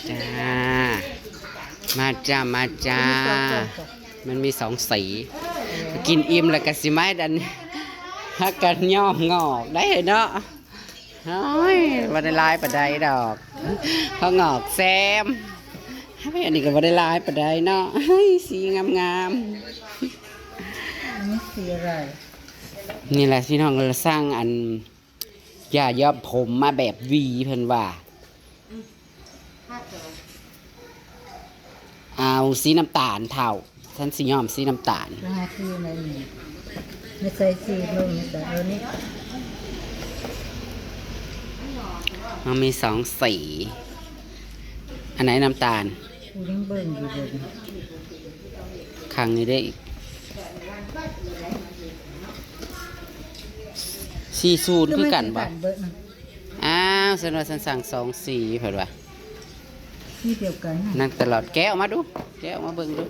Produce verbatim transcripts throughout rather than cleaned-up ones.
จ้า มาจ้า มาจ้า มันมีสองสี กินอิ่มแล้วก็สิมาดัน หากันย่อมงอกได้เนาะ โอ้ย บ่ได้หลายปานใดดอก เพราะงอกแซม เฮ้ย อันนี้ก็บ่ได้หลายปานใดเนาะ เฮ้ย สีงามๆ อันนี้สีอะไร นี่แหละพี่น้อง เราสั่งอัน อย่าย้อมผมมาแบบหวีเพิ่นว่า เอาสีน้ำตาลเฒ่า ฉันสิย้อมสีน้ำตาล จะหาซื้ออะไรนี่ ไม่ใส่สีเบิ่งนี่แต่เอานี่ มันมีสองสี อันไหนน้ำตาล กูยังเบิ่งอยู่เบิ่ง ข้างนี้ได้อีก สี่ศูนย์ คือกันบ่ เบิ่ง อ้าว ฉันว่าฉันสั่งสองสีเพิ่นว่า ที่เดียวกันน่ะ นั่งตลอด แกะออกมาดู แกะออกมาเบิ่งดู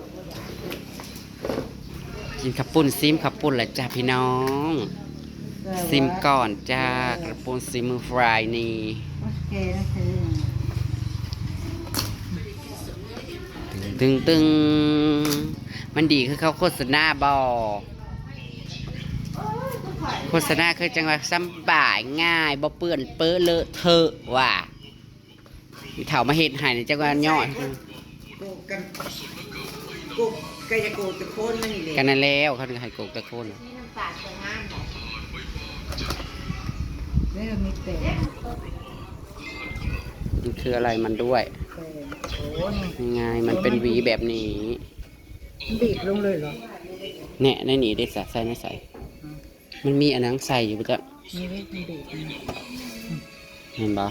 กินข้าวปุ้น ซิมข้าวปุ้นละจ้าพี่น้อง ซิมก่อนจ้า ข้าวปุ้นซิมมือฟรายนี่ โอเค โอเค ตึงตึงตึง มันดีคือเขาโฆษณาบ่ โฆษณาคือจังว่าสำบายง่าย บ่เปื้อนเปื้อะเลอะเทอะว่ะ อีเฒ่ามาเฮ็ดให้นี่จังว่าย่อ โกกกัน โกก ก็จะโกกแต่คนนั่นนี่แหละ กันนั่นแล้ว เขาถึงให้โกกแต่คน นี่น้ำตาลจะงามบ่ เริ่มมีแป้ง มันคืออะไรมันด้วย แป้ง โอ้นี่ นี่ไง มันเป็นหวีแบบนี้ มันบีบลงเลยเหรอ เนี่ย ในนี่เด้สะ ใส่ไม่ใส่ อืม มันมีอันนั้นใส่อยู่ปะจ๊ะ นี่เด้มันบีบนะ เห็นบ่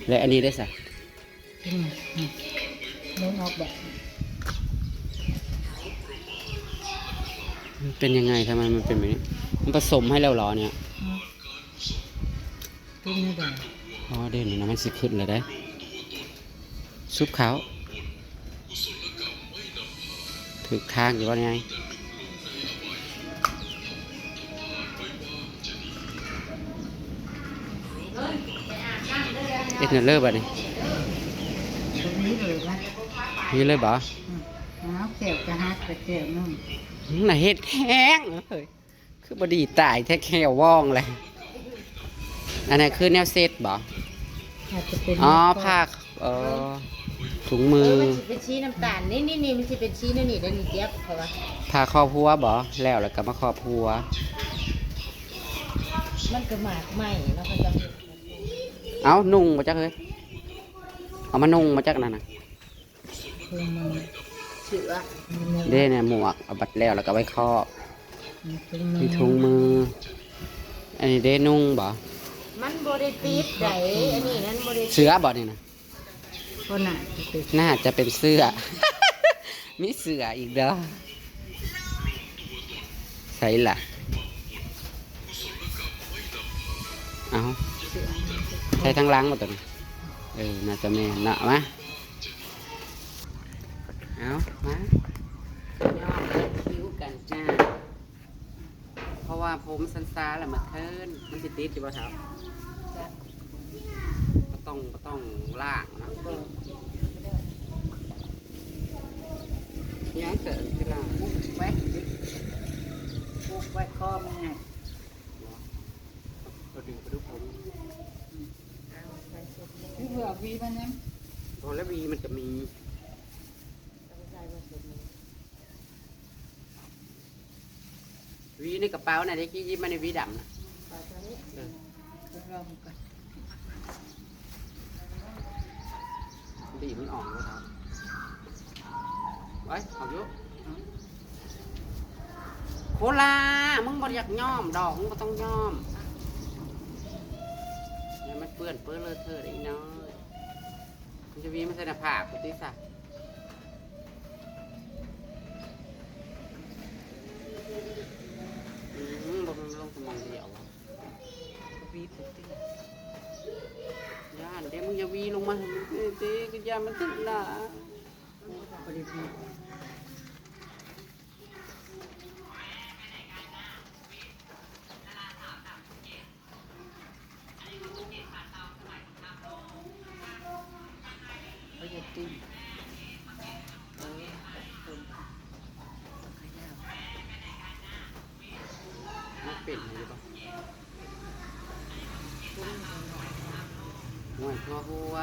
และอันนี้เด้สะ อืม อืม มันออกแบบ มันเป็นยังไง ทำไมมันเป็นแบบนี้ มันผสมให้แล้วเหรอเนี่ย อืม เป็นไม่ได้ อ๋อ เดี๋ยวนี้นะมันสิขึ้นแล้วเด้ ซุปเขา ถือค้างอยู่ว่าไง เอ็ดเนอร์เลอร์บัดนี้ ตรงนี้เลยนะ นี่เลยบ่ อืม เอาแก้วจะหักไปแก้วนึง น่ะเฮ็ดแห้งเลย คือบ่ดีตายแท้ แค่ว่องเลย อันนั้นคือแนวเซ็ตบ่ อาจจะเป็น อ๋อ ผ้า เอ่อ ถุงมือ เออ มันสิเป็นสีน้ำตาล นี่ นี่ นี่ มันสิเป็นสีนี่ นี่ เดี๋ยวนี้เจี๊ยบเขาว่า ผ้าครอบหัวบ่ แล้ว แล้วก็มาครอบหัว มันก็หมากใหม่เนาะ เขาจะ เอ้า นุ่งมาจักเลย เอามานุ่งมาจักนั่นน่ะ ถุงมือ เสื้อ มีหมวก เด้เนี่ย หมวก เอาบัดแล้ว แล้วก็ไว้ครอบ มีถุงมือ มีถุงมือ อันนี้เด้นุ่งบ่ มันบ่ได้ติดใด อันนี้นั่นบ่ได้ติด เสื้อบ่นี่นะ ก็น่าจะเป็น น่าจะเป็นเสื้อ มีเสื้ออีกเด้อ ใส่ล่ะ เอา เสื้อ ใส่ทั้งหลังบ่ตัวนี้ เออ น่าจะแม่นเนาะ มา เอา มา ย้อมคิ้วกันจ้า เพราะว่าผมสันซาแล้วมาเทิร์น มันสิติดอยู่บ่เท้า จ้ะ บ่ต้อง บ่ต้องล้างนะ บ่ ยังเกิดที่ล้าง ผูกไว้ ผูกไว้คอมันไง บ่ ก็ดึงไปดูผม เอาไปสุดเลย คือเผื่อวีมันยัง พอแล้ววีมันจะมี ต้องใส่มาสุดเลย วีในกระเป๋าน่ะ เด็กหยิบมาในวีดำน่ะ เอาตัวนี้ เออ ทดลองก่อน บีบมันออกเลยครับ ไว้ เอาอยู่ โคลา มึงบ่อยากย้อมดอก มึงบ่ต้องย้อม อย่ามันเปื้อนเปื้อนเลอะเทอะได้อีน้อย มันจะวีมาใส่หน้าผากกูติซะ อืม บ่มันลงสมองเดียวอะ วีบติด ย่านเด้ มึงอย่าวีลงมาให้มันเตะ ก็ย่านมันติดหน้า บ่ได้วี เขาเฮ็ด เออ มันเป็นอยู่บ่ ห่วย ทั่วหัว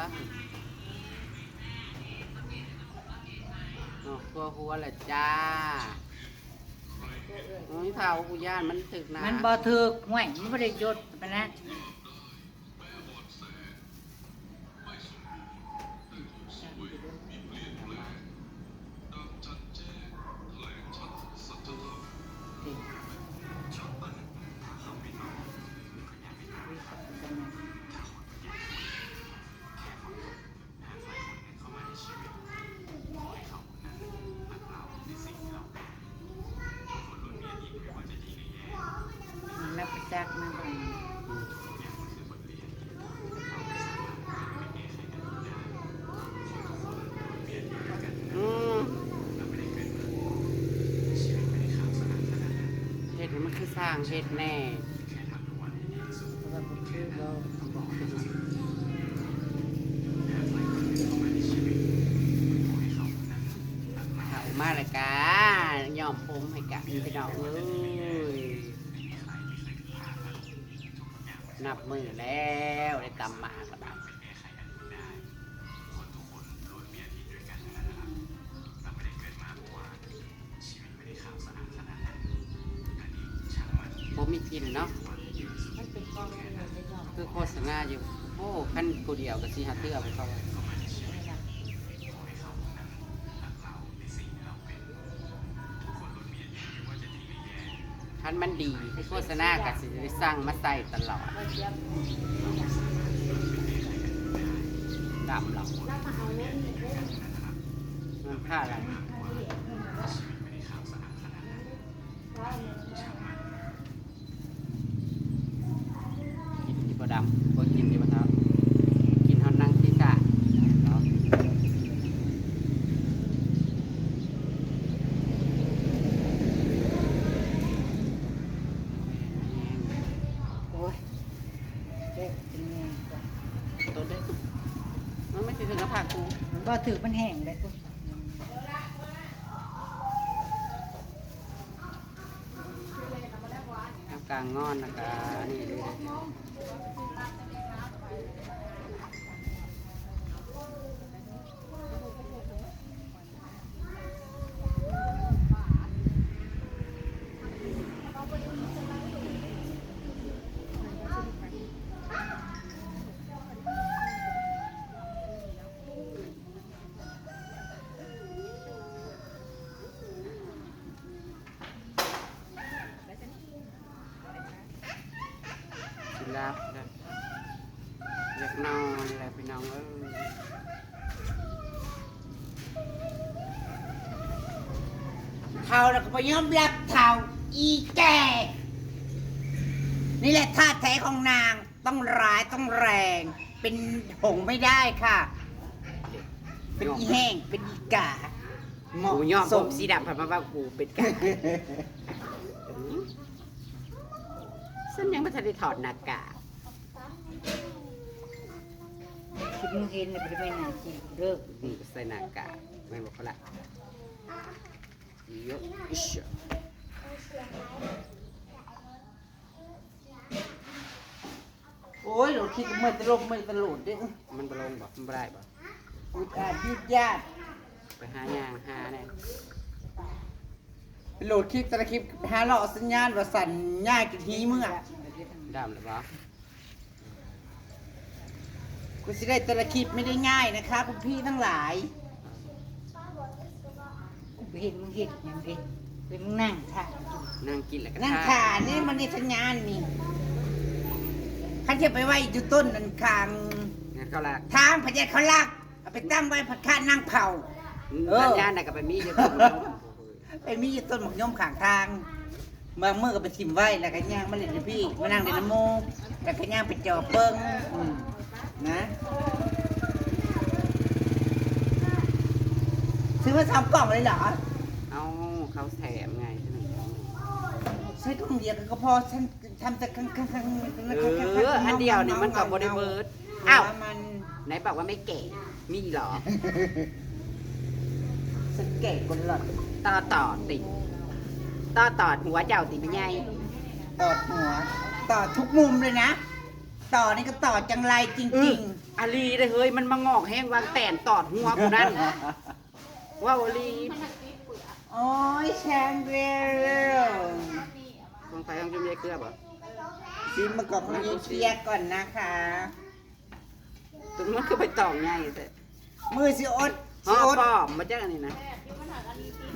นอกทั่วหัวแหละจ้า โอ้ย เผา กูย่านมันถึกนะ มันบ่ถึก ห่วย มันบ่ได้ยศปานนั้น นับประจักษ์มาบ่ อืม เฮ็ดให้มันคือสร้างเฮ็ดแน่ เพราะว่าบ่คือบ่ เขามาแล้วกะ ย้อมผมให้กะ พี่น้องเอ้ย นับมื้อแล้ว ได้ตำหมากแล้วบาด บ่มีกินเนาะ มันเป็นกองอยู่ในกอง คือโฆษณาอยู่ โอ้ คันผู้เดียวก็สิหาเทื่อไปเขา คันมันดี คือโฆษณาก็สิได้สั่งมาใส่ตลอด ดำหรอก มันค่าอะไร กินที่บ่ดำ บ่กินที่บ่เฒ่า กินเฮานั่งที่สาเนาะ โอ้ย เด็กเป็นไง ตัวเด็ก มันไม่ใช่ถึงกับผักกู มันบ่ถือมันแห้งเลยกู น้ำกลางงอนนะคะ นี่ดู สิหลับแล้ว อยากนอนแล้วพี่น้องเอ้ย เฒ่าแล้วก็บ่ยอมรับเฒ่า อีแก่ นี่แหละท่าแท้ของนาง ต้องร้ายต้องแรง เป็นหงส์ไม่ได้ค่ะ เป็นอีแห้ง เป็นอีกา เหมาะ กูยอม ส ผม มสีดำ พันมาว่ากูเป็นกา ฉันยังไม่ทันได้ถอดหน้ากาก คิดมึงเห็นเนี่ย บ่ได้เป็นหน้าจริงเด้อ มึงก็ใส่หน้ากาก ไม่บอกเขาละ เยอะ อิ๊ช โอ้ย โหลดคลิปเมื่อยตลบเมื่อยตลอดเด้อ มันบ่ลงบ่ มันบ่ได้บ่ อุดอัดยืดยาด ไปหาย่างหาแน่ โหลดคลิปแต่ละคลิป หาเลาะสัญญาณว่าสั่น ย่ายจนหีเมื่อ ดำเลยบ่ กูสิได้แต่ละคลิปไม่ได้ง่ายนะคะ คุณพี่ทั้งหลาย กูบ่เห็นมึงเฮ็ดหยังเด้ เป็นมึงนั่งท่า นั่งกินแล้วก็ นั่ง ท่า ท่านี่มันในสัญญาณนี่ คันจะไปไว้อยู่ต้นนั่นข้าง งานเข้าหลัก ทางพญาเขาลัก เอาไปตั้งไว้พัดคาดนั่งเผา อืม เออ สัญญาณน่ะก็ไปมีอยู่ต้นมะม่วง ไปมีอยู่ต้นหมากยมข้างทาง บางมื้อก็ไปถิ่มไว้ แล้วก็ย่างมาเล่นอยู่พี่ มานั่งเล่นน้ำหมู่ แล้วก็ย่างไปจอบเบิ่ง อืม นะ ซื้อมาสามกล่องเลยเหรอ เอา เขาแถมไง ซื้อหนึ่งกล่อง ใช้กล่องเดียวก็พอ ฉันทำแต่ครั้งๆๆๆๆๆ เออ อันเดียวนี่มันก็บ่ได้เบิด อ้าว มัน ไหนบอกว่าไม่แก่ มีเหรอ สังเกตคนหล่อน ต่อต่อติ ต่อตอดหัวเจ้าติไม่ใหญ่ ตอดหัว ตอดทุกมุมเลยนะ ต่อนี่ก็ต่อจังไรจ เอ ริ อง ๆ อาลีเลยเฮ้ย มันมางอกแห้งวางแตนตอดหัวกูนั่น ว่าอาลี โอ้ยแชงเบล ของใครของจุ่มยายเกลือบ่ ชิมมาก่อนของยายเกลือก่อนนะคะ ตัวมันก็ไปตองใหญ่แต่ มือสิอด ห่ สิ อ อด พร้อมมาจากอันนี้นะ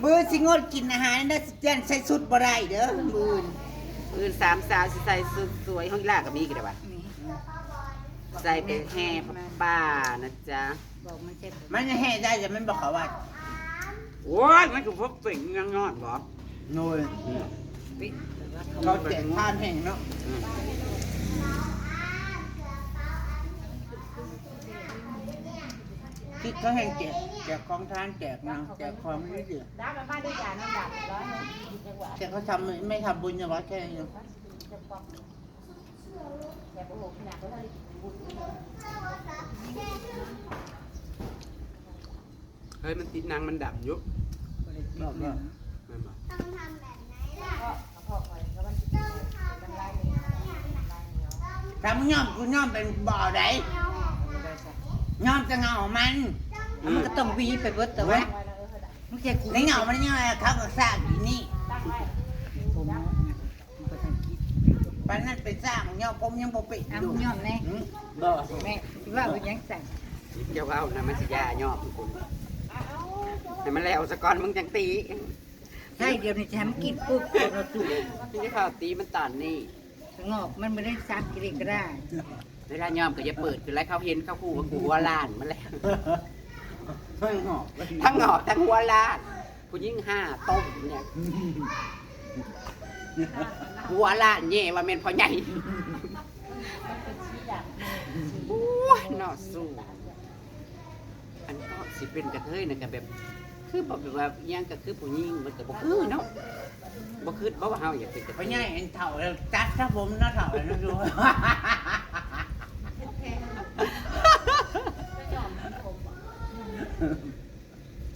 มือสิงดกินอาหารนะสิเจนใส่สุดบ่ได้เด้อมืออื่น อื่นสามสาวสิใส่สุดสวยห้องอีหล่ากับมีกันได้ปะ ใส่ไปแห่ผ้าป่านะจ๊ะ บอกมันเจ็บ มันจะแห่ได้แต่มันบอกเขาว่า โอ้ย มันถูกพบเป่งยังนอนบ่ โน่ย อืม เขาแจกทานแห่งเนาะ อืม คิดเขาแห่งแจก แจกของทานแจกนะ แจกของไม่ได้เดือด น้ำมันมาด้วยยาน้ำดำร้อนเลย แต่เขาทำไม่ทำบุญอย่างวัดแค่นี้ แต่โอ้โหขนาดเขาเท่าไหร่กินบุญ เฮ้ย มันติดหนังมันดำอยู่ บอกว่า แม่นบ่ ถ้ามึงยอมกูยอมเป็นบ่อใด ยอมจะเงามัน มันก็ต้องหวีไปเบิดแต่ว่า มึงจะกู ในเงามันยังไงเขาก็สร้างอยู่นี่ ผมมันก็ต้องคิด ปานนั้นไปสร้างยอมผมยังบ่เป็น อ่ะ อยู่ มึงยอมแน่ หืม บ่ แม่ที่ว่าเป็นยังสั่ง เจ้าเอานะมันสิยาย่อมคุณ ให้มันแล้วสะก่อนมึงจังตี ใช่ เดี๋ยวนี้จะให้มันกินปุ๊บเราจุก มึงจะเข้าตีมันตอนนี้ งอกมันไม่ได้ซักกินก็ได้ เวลาย่อมก็อย่าเปิดคือไรเขาเห็นเขาคู่ว่ากูหัวล้านมาแล้ว ทั้งหงอก ทั้งหงอกทั้งหัวล้าน ผู้หญิงห้าต้มเนี่ย หัวล้านเย่ว่าแม่นพ่อใหญ่ โอ้ยเนาะสู้ อันก็สิเป็นกระเทยนะกันแบบ คือบอกแบบว่าอิหยังก็คือผู้หญิงมันก็บ่คือเนาะ บ่คือบ่ว่าเฮาอยากเป็นกระเท พ่อย ใหญ่เห็นเฒ่าแล้วจัดซะผมเนาะเฒ่าแล้วดู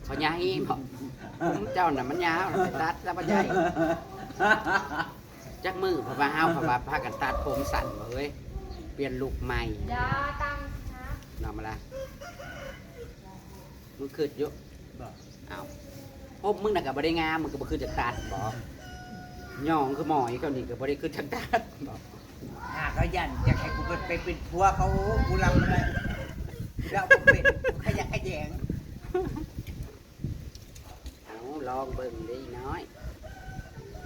เขาใหญ่บอกผมเจ้าน่ะมันยาวไปตัดซะพ่อใหญ่ จักมือเพราะว่าเฮาเพราะว่าพากันตัดผมสั้นบ่เฮ้ย เปลี่ยนลุคใหม่ อย่าตั้งนะ นอนมาละ มึงคิดอยู่ บอก เอาผมมึงน่ะก็บ่ได้งาม มึงก็บ่คือจะตัดบ่ หยองคือหมอยเขานี่ก็บ่ได้คือจะตัดบ่ หาเขายันอยากให้กูไปไปเป็นผัวเขา กูรับไม่ได้ กูรับบ่เป็น กูขยักขยแยง เอาลองเบิ่งเด้น้อย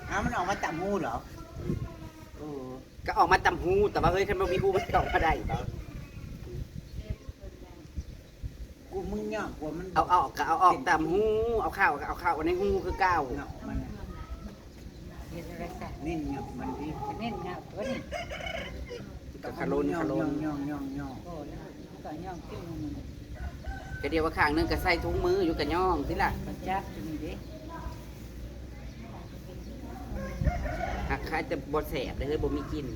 เอามันออกมาตามหูเหรอ โอ้ ก็ออกมาตามหู แต่ว่าเฮ้ย คันบ่มีหูมันสิออกมาได้บ่ กูมึงเนี่ยกลัวมัน เอาออกก็เอาออกตามหู เอาเข้าก็เอาเข้าในหูคือเก่า เงามันน่ะ เห็นอะไรสัก เน้นเงามันดิ เน้นเงาตัวนี้ ก็ขะโลนขะโลน ย่องย่องย่องย่อง โอ้แล้วก็ย่องขึ้นมามัน ก็เดียวว่าข้างหนึงก็ใส่ถุงมืออยู่ก็ย่องติล่ะ ก็จับอยู่นี่เด้ หักคล้ายจะบ่แสบเลยเฮ้ย บ่มีกลิ่น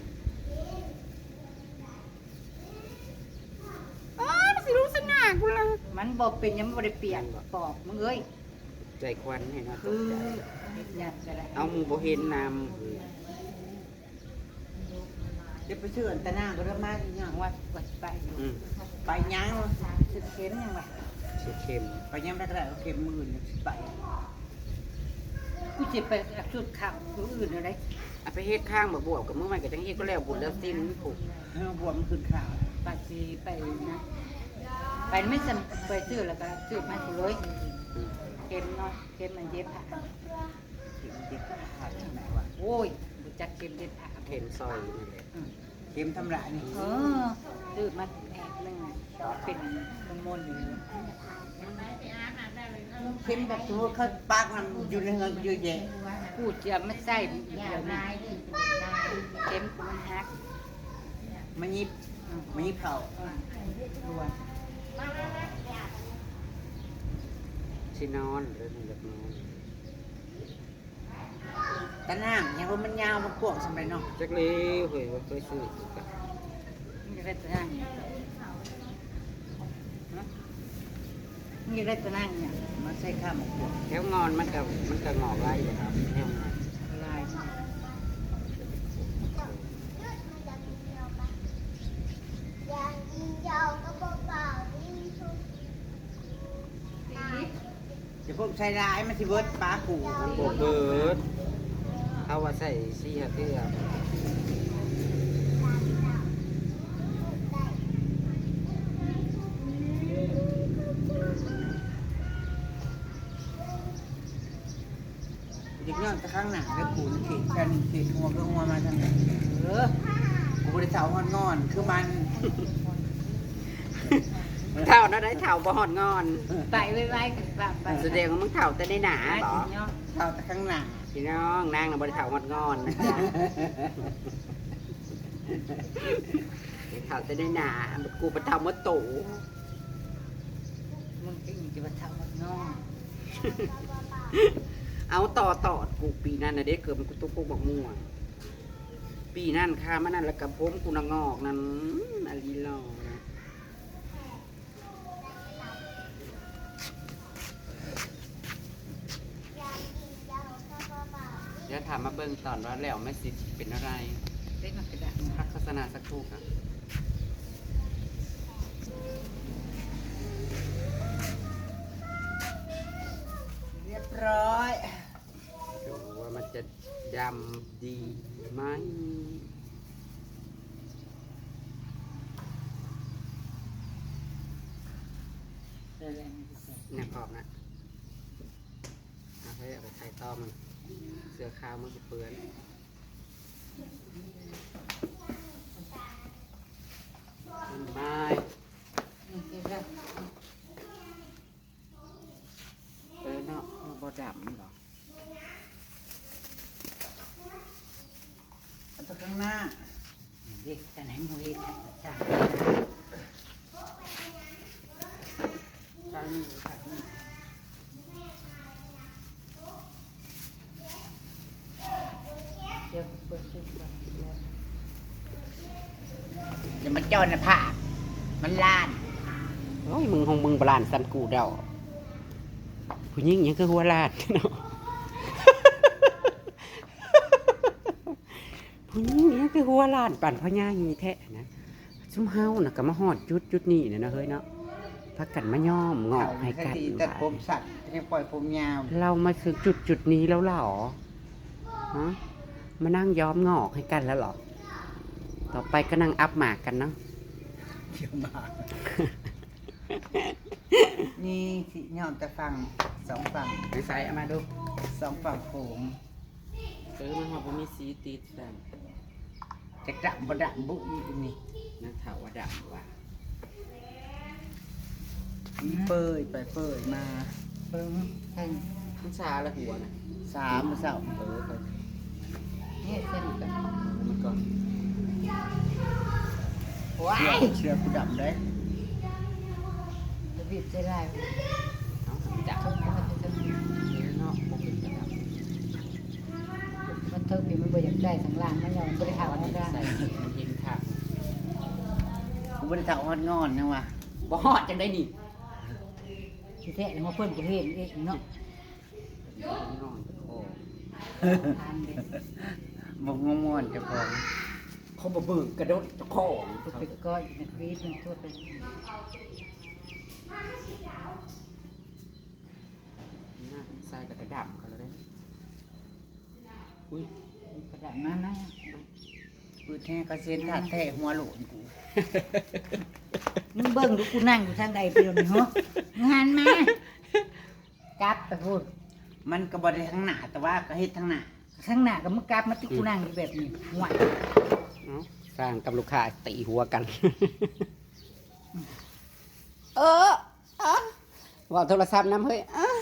เอ้ย มันสิรู้สง่ากูเลย มันบ่เป็นหยัง มันบ่ได้เปียก มันบ่ ปอบมึงเอ้ย ใจควันให้เนาะ คือ ตกใจ หยัดก็ได้ เอาหมู่บ่เห็นนำ เดี๋ยวไปซื้ออันตะนางก็ได้มาอีกอย่าง ว่าว่าสิไปอยู่ อืม ไปยัง ซื้อเข็มยังวะ ซื้อเข็ม ไปยังได้ก็ได้ เอาเข็มมื้ออื่นสิไป กูสิไปเอาชุดขาวมื้ออื่นเอาได้ เอาไปเฮ็ดข้างบ่บวบกับมื้อใหม่ก็จังเฮ็ดก็แล้วบุญแล้วสิ้นผูก เออ บวบมันขึ้นขาว ไปสิไปนะ ไปไม่สน ไปซื้อแล้วก็ซื้อมาให้กูเลย อืม เข็มเนาะ เข็มมันเย็บผ้า เข็มเย็บผ้าที่ไหนวะ โอ้ย รู้จักเข็มเย็บผ้า เข็มซอยนั่นแหละ อืม เข็มทำลายนี่ เออ ซื้อมาแผงหนึ่งอะ เป็นมนๆอยู่ เข็มแบบสมมุติเขาปากมันอยู่ในเงินเยอะแยะ กูจะไม่ใส่เดี๋ยวนี้ เข็มกูมันหัก มันยิบ อืม มันยิบเข่า อืม ด่วน สินอนหรือมันอยากนอน ตะนางยังว่ามันยาวมันกว้างสำหรับเนาะ จักเลยเฮ้ยว่าเคยซื้อ มันจะได้ตะนาง ยังได้ตะนั่งเนี่ยมาใส่ข้าวหมกบวกแถวงอนมันก็มันก็งอกหลายอยู่ครับแถวงอนหลาย อย่าพวกใส่ร้ายมันสิเบิดปลากูมันบ่เบิด เอาว่าใส่สี่ห้าเทื่อ เด็กน้อยแต่ข้างหน้าแล้วกูนี่เขตกันเขตหัวก็หัวมาทางไหนเออกูบ่ได้เฒ่าฮอดงอนคือมัน เฒ่าเนาะได้เฒ่าบ่ฮอดงอน ไปไวๆกันปะไป แสดงว่ามึงเฒ่าแต่ในหนา ไป บ่ พี่น้อง เฒ่าแต่ข้างหน้า พี่น้องนางน่ะบ่ได้เฒ่าฮอดงอนนะจ๊ะ เฒ่าแต่ในหนากูไปเฒ่าหมดโต มึงจะอีกจะมาเฒ่าฮอดงอน เอาต่อตอดกูปีนั้นน่ะเด้เกิดมันกูตุ๊กพวกบักม่วงปีนั้นค่ะมันนั่นแล้วกับผมกูน่ะงอกนั่นอืมอลีลอนะ เดี๋ยวถามมาเบิ่งตอนว่าแล้วแม่สิเป็นอะไร เต้นมากระดาษ พักโฆษณาสักครู่ค่ะ เรียบร้อย ดูว่ามันจะดำดีไหม เดี๋ยวๆ นะพร้อมนะ เอาไปเอาไปใส่ต่อมัน เสื้อขาวมันจะเปื้อน มันไม้ อืม เดี๋ยวๆ เออเนาะ มันบ่ดำหรอก เอาตัวข้างหน้า เด็กแต่ไหนมูเห็ดจ้ะ ตอนนี้ค่ะ เดี๋ยวเปิดคลิปก่อน อย่ามาจ้อนนะผ้า มันล้าน โอ้ย มึงของมึงบาลานซ์สันกูเดา ผู้หญิงยังคือหัวล้านเนาะ ผู้หญิงยังคือหัวล้านปานพญาหีแท้นะ ซุมเฮาน่ะก็มาฮอดจุดจุดนี้นะเนาะเฮ้ยเนาะ พากันมาย้อมงอกให้กัน ตัดผมสั้น ยังปล่อยผมยาว เรามาถึงจุดจุดนี้แล้วเหรอ ฮะ มานั่งย้อมงอกให้กันแล้วเหรอ ต่อไปก็นั่งอัพหมากกันเนาะ เดี๋ยวมา นี่สิย้อมแต่ฝั่ง สองฝั่ง ไปใส่เอามาดู สองฝั่งโขง เออ มันหอมบ่มีสีติดกัน จะดำบ่ดำบุอีกนี่ นักข่าวว่าดำว่ะ อีเปิดไปเปิดมา เบิ่งแข่ง มันซาละหัวนะ สามมื้อเช้า เออ ไป นี่เส้นกัน มันก็ โอ้ย เสื้อ เสื้อกูดำเด้ จะบีบใจลาย เอาจับ เนาะ บ่เป็นกระดำ มันเทิงนี่มันบ่อยากได้ทางล่าง มันยังบ่ได้เอาอันนั้นได้ ใส่มันเห็นค่ะ กูบ่ได้เฒ่าฮอดงอนนะวะ บ่ฮอดจังได๋นี่ สิแท้แล้วมาเพิ่นบ่เห็นอีกเนาะ นอนคอ บ่ง่วงม่วนเจ้าของ เขาบ่เบิ่งกระโดดเจ้าของ ไปก้อยนักรีดมันทั่วไป น่าใส่กระดำเขาแล้วเด้ อุ้ย กระดำนั่นนะ ปืดแท้ก็เซ็นท่าแท้หัวโหลนกู มึงเบิ่งดูกูนั่งอยู่ทางใดเปล่านี่ฮะ มึงหันมา กลับไปพูด มันก็บ่ได้ทางหน้า แต่ว่าก็เฮ็ดทางหน้า ทางหน้าก็มึงกลับมาที่กูนั่งอยู่แบบนี้ ห่วย เอ้า สร้างกับลูกค้าตีหัวกัน เออ เออ เว้าโทรศัพท์นำเฮ้ย เออ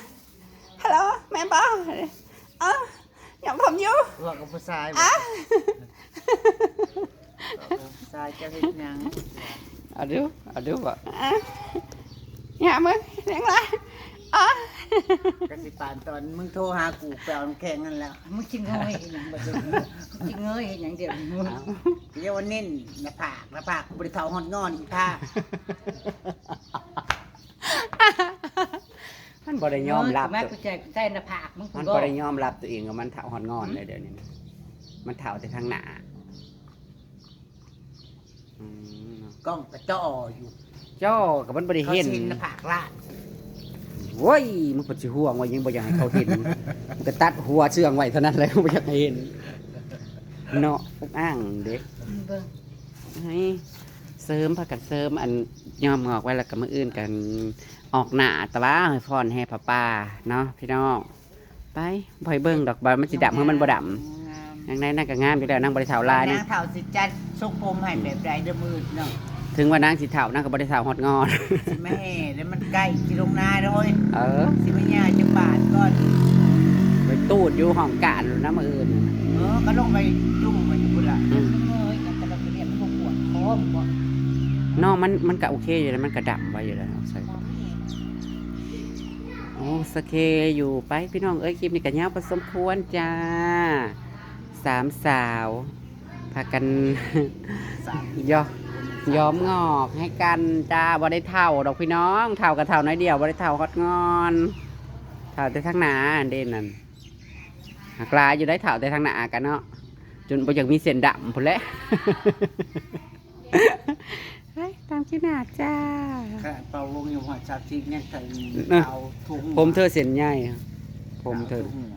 ฮัลโหล แม่นบ่ เออ หยังผมอยู่ เว้ากับผู้ชายบ่ อ่ะ เว้ากับผู้ชายเจ้าเฮ็ดหยัง เอาดู เอาดูบ่ อ่ะ หยังมึง เลี้ยงหลาน อ่ะ ก็สิปานตอนมึงโทรหากูไปเอาน้ำแข็งนั่นแหละ มึงสิเงยเฮ็ดหยังบัดนี้ มึงสิเงยเฮ็ดหยังเดี๋ยวนี้ เอ้า เดี๋ยววันนี้หน้าผาก หน้าผากกูบ่ได้เฒ่าฮอดงอนอีกค่ะ เ บ่ได้ยอมรับ เออ ถูกไหม กูใส่ใส่หน้าผากมึง มัน กู บ่ได้ยอมรับตัวเองว่ามันเฒ่าฮอดงอนเลยเดี๋ยวนี้นะ มันเฒ่าแต่ทางหน้า อืม กล้องกระจออยู่ จ้อกับมันบ่ได้ เขา เห็น ชินหน้าผากลาด โว้ย มันก็สิห่วงว่ายังบ่อยากให้เขาเห็น มันก็ตัดหัวเชื่องไว้เท่านั้นแหละ บ่อยากให้เห็น เนาะ อ้างเด้ เบิ่ง ให้เสริม พากันเสริม อันยอมงอกไว้แล้วก็มื้ออื่นกันออกหน้าตะว่าให้ฟ้อนแห่ผ้าป่าเนาะพี่น้อง ไป บ่ให้เบิ่งดอก บ่ามันสิดำ เฮามันบ่ดำ งาม นางในนางก็งามอยู่แล้ว นางบ่ได้เฒ่าหลาย นา นะ งเฒ่าสิจัดทรงผมให้แบบใดเด้อมื้ออื่นเนาะ ถึงว่านางสิเฒ่า นางก็บ่ได้เฒ่าฮอดงอน สิมาแห่แล้วมันใกล้สิลงนาแล้วเฮ้ย เออ สิมาย่าจักบาทก่อน ไปตูดอยู่ห้องการนะมื้ออื่น เออก็ลงไปจุ่มไปอยู่พุ่นล่ะ อืม เอ้ยกันแต่ละเรียนมันก็ปวดคอมบ่ น้องมัน มันก็โอเคอยู่แล้ว มันก็ดำไว้อยู่แล้ว ใส่ มองไม่เห็น โอ้สะเคอยู่ไปพี่น้องเอ้ย คลิปนี้ก็ยาวพอสมควรจ้า สามสาว พากัน สาม ยอมยอมงอกให้กันจ้า บ่ได้เฒ่าดอกพี่น้อง เฒ่าก็เฒ่าน้อยเดียว บ่ได้เฒ่าฮอดงอน เฒ่าแต่ทางหน้าเด่นนั่น หากหลายอยู่ได้เฒ่าแต่ทางหน้ากันเนาะ จนบ่อยากมีเส้นดำพุ้นแหละ ไปตามคลิปหน้าจ้า ขนาดเป่าวงอยู่หอดสามสิบยังใส่ เนอะ เป่าถุง ผมเธอเส้นใหญ่ ผมเธอ เป่าถุงหัว